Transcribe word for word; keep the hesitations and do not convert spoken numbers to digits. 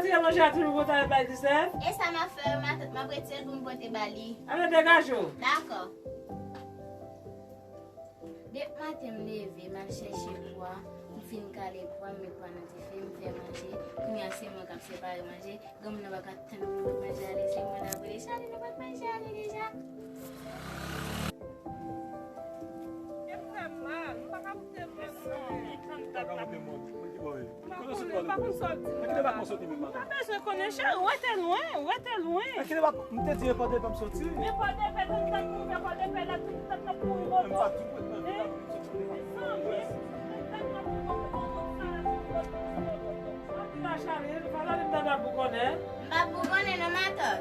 Retire manje a toujou pou w ta al bay Lisette. E sa m ap fè, matant, m ap retire l pou m pote ba li. Ale, degaje w. Dakò. Depi maten m leve, m al chèche pwa, m fin kale pwa, m met pwa nan dife, m fè manje. Kounye a se mwen k ap separe manje. Granmoun nan pa ka tann pou l manje ale, se mwen l ap rele. Chale, nou pa t manje ale deja? E fè mal, nou pa ka moute mòn non. Pa ka moute mòn. Mwen ki bò ye? Kote w soti pale pou mwen? Mwen ki debatman w soti menm maten? Ou pa bezwen konnen, cheri, ou rete lwen, ou rete lwen. Mwen ki debatman? M te di e Pòdepè m soti. E Pòdepè, tout tèt mouri, e Pòdepè la, tout tèt ap mouri moto. Mwen pa di w, mwen pa di w, mwen soti. Mezanmi, tout tèt ap mouri moto, tout sa la, tout tèt ap mouri moto. Sa ki la chale, li pa la, li m ta dal pou konnen. M pa pou konnen non, matant.